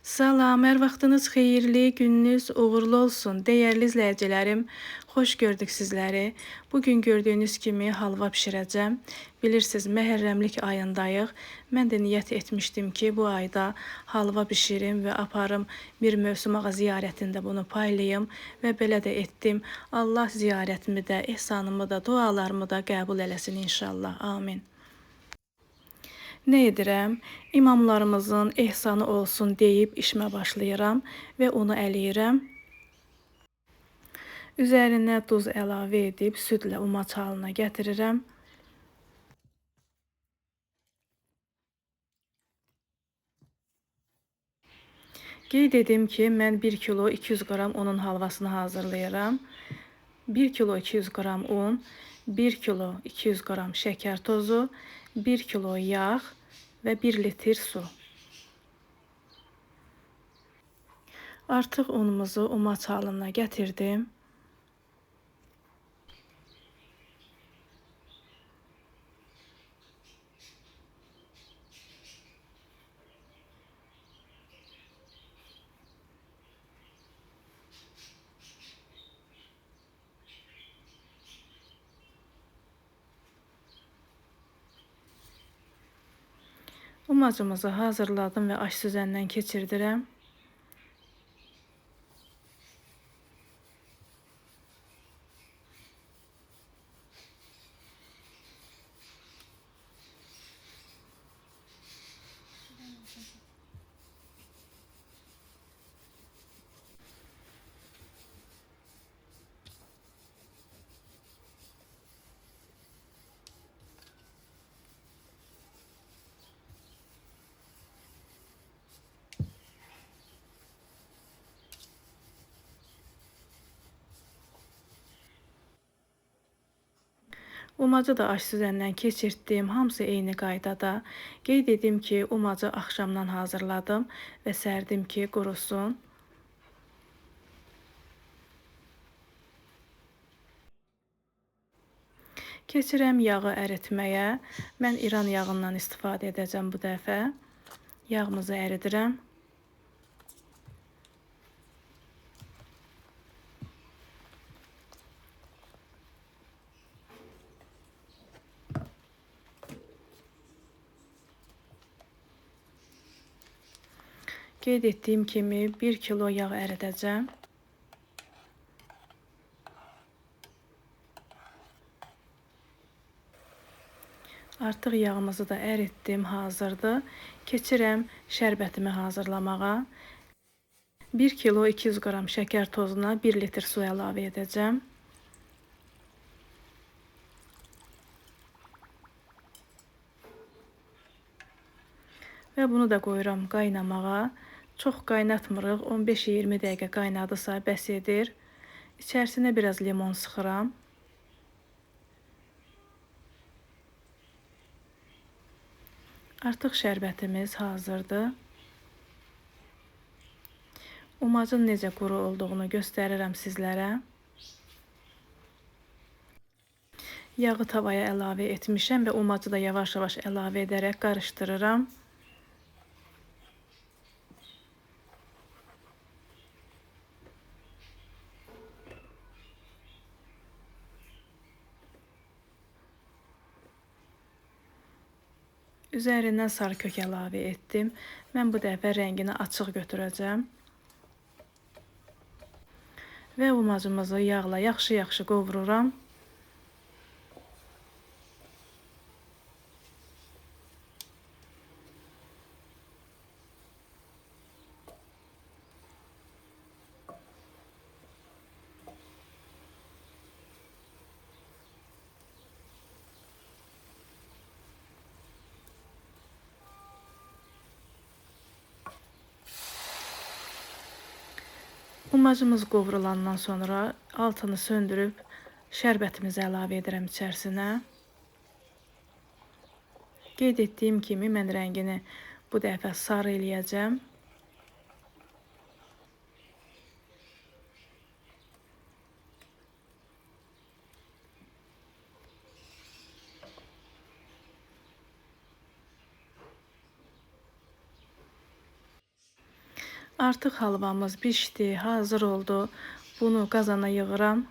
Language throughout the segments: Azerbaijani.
Salam, hər vaxtınız xeyirli, gününüz uğurlu olsun. Dəyərli izləyicilərim, xoş gördük sizləri. Bugün gördüyünüz kimi halva bişirəcəm. Bilirsiniz, məhərrəmlik ayındayıq. Mən də niyyət etmişdim ki, bu ayda halva bişirim və aparım bir Mövsüm ağa ziyarətində bunu paylayım və belə də etdim. Allah ziyarətimi də, ehsanımı da, dualarımı da qəbul eləsin inşallah. Amin. Nə edirəm? İmamlarımızın ehsanı olsun deyib işimə başlayıram və unu ələyirəm. Üzərinə duz əlavə edib südlə umaç halına gətirirəm. Qeyd edim ki, mən 1 kilo 200 qram unun halvasını hazırlayıram. 1 kilo 200 qram un, 1 kilo 200 qram şəkər tozu, 1 kilo yağ və 1 litr su. Artıq unumuzu umaç halına gətirdim. Umacımızı hazırladım və aş süzəndən keçirdirəm. Umacı da aş süzəndən keçirtdim. Hamısı eyni qaydada. Qeyd edim ki, umacı axşamdan hazırladım və sərdim ki, qurusun. Keçirəm yağı əritməyə. Mən İran yağından istifadə edəcəm bu dəfə. Yağımızı əridirəm. Qeyd etdiyim kimi 1 kilo yağ əridəcəm. Artıq yağımızı da əritdim, hazırdır. Keçirəm şərbətimi hazırlamağa. 1 kilo 200 qram şəkər tozuna 1 litr su əlavə edəcəm. Və bunu da qoyuram qaynamağa. Çox qaynatmırıq, 15-20 dəqiqə qaynadısa bəs edir. İçərisinə biraz limon sıxıram. Artıq şərbətimiz hazırdır. Umacın necə quru olduğunu göstərirəm sizlərə. Yağı tavaya əlavə etmişəm və umacı da yavaş-yavaş əlavə edərək qarışdırıram. Üzərindən sarı kök əlavə etdim. Mən bu dəfə rəngini açıq götürəcəm. Və umacımızı yağla yaxşı-yaxşı qovururam. Umacımız qovrulandan sonra altını söndürüb şərbətimizi əlavə edirəm içərisinə. Qeyd etdiyim kimi mən rəngini bu dəfə sarı eləyəcəm. Artıq halvamız bişdi, hazır oldu. Bunu qazana yığıram.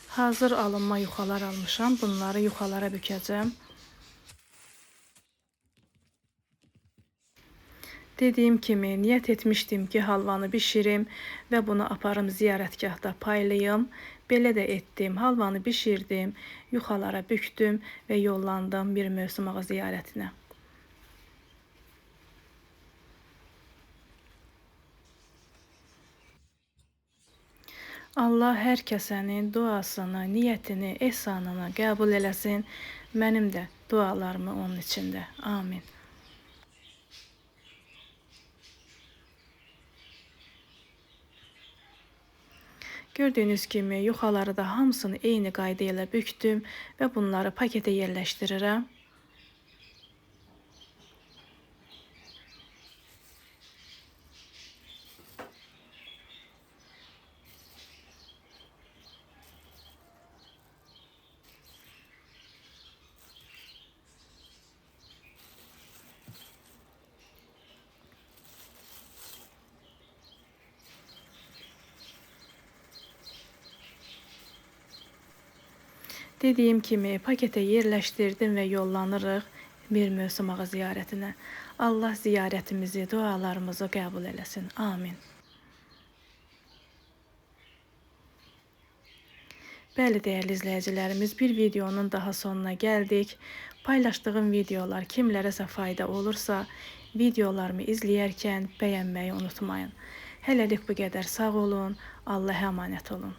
Hazır alınma yuxalar almışam. Bunları yuxalara bükəcəm. Dediyim kimi, niyyət etmişdim ki, halvanı bişirim və bunu aparım ziyarətgahda paylayım. Belə də etdim. Halvanı bişirdim, yuxalara bükdüm və yollandım bir Mövsüm ağa ziyarətinə. Allah hər kəsənin duasını, niyyətini, ehsanını qəbul eləsin. Mənim də dualarımı onun içində. Amin. Gördüyünüz kimi yuxaları da hamısını eyni qayda ilə bükdüm və bunları paketə yerləşdirirəm. Dediyim kimi paketə yerləşdirdim və yollanırıq bir Mövsüm ağa ziyarətinə. Allah ziyarətimizi, dualarımızı qəbul eləsin. Amin. Bəli, dəyərli izləyicilərimiz, bir videonun daha sonuna gəldik. Paylaşdığım videolar kimlərəsə fayda olursa, videolarımı izləyərkən bəyənməyi unutmayın. Hələlik bu qədər. Sağ olun, Allah'a əmanət olun.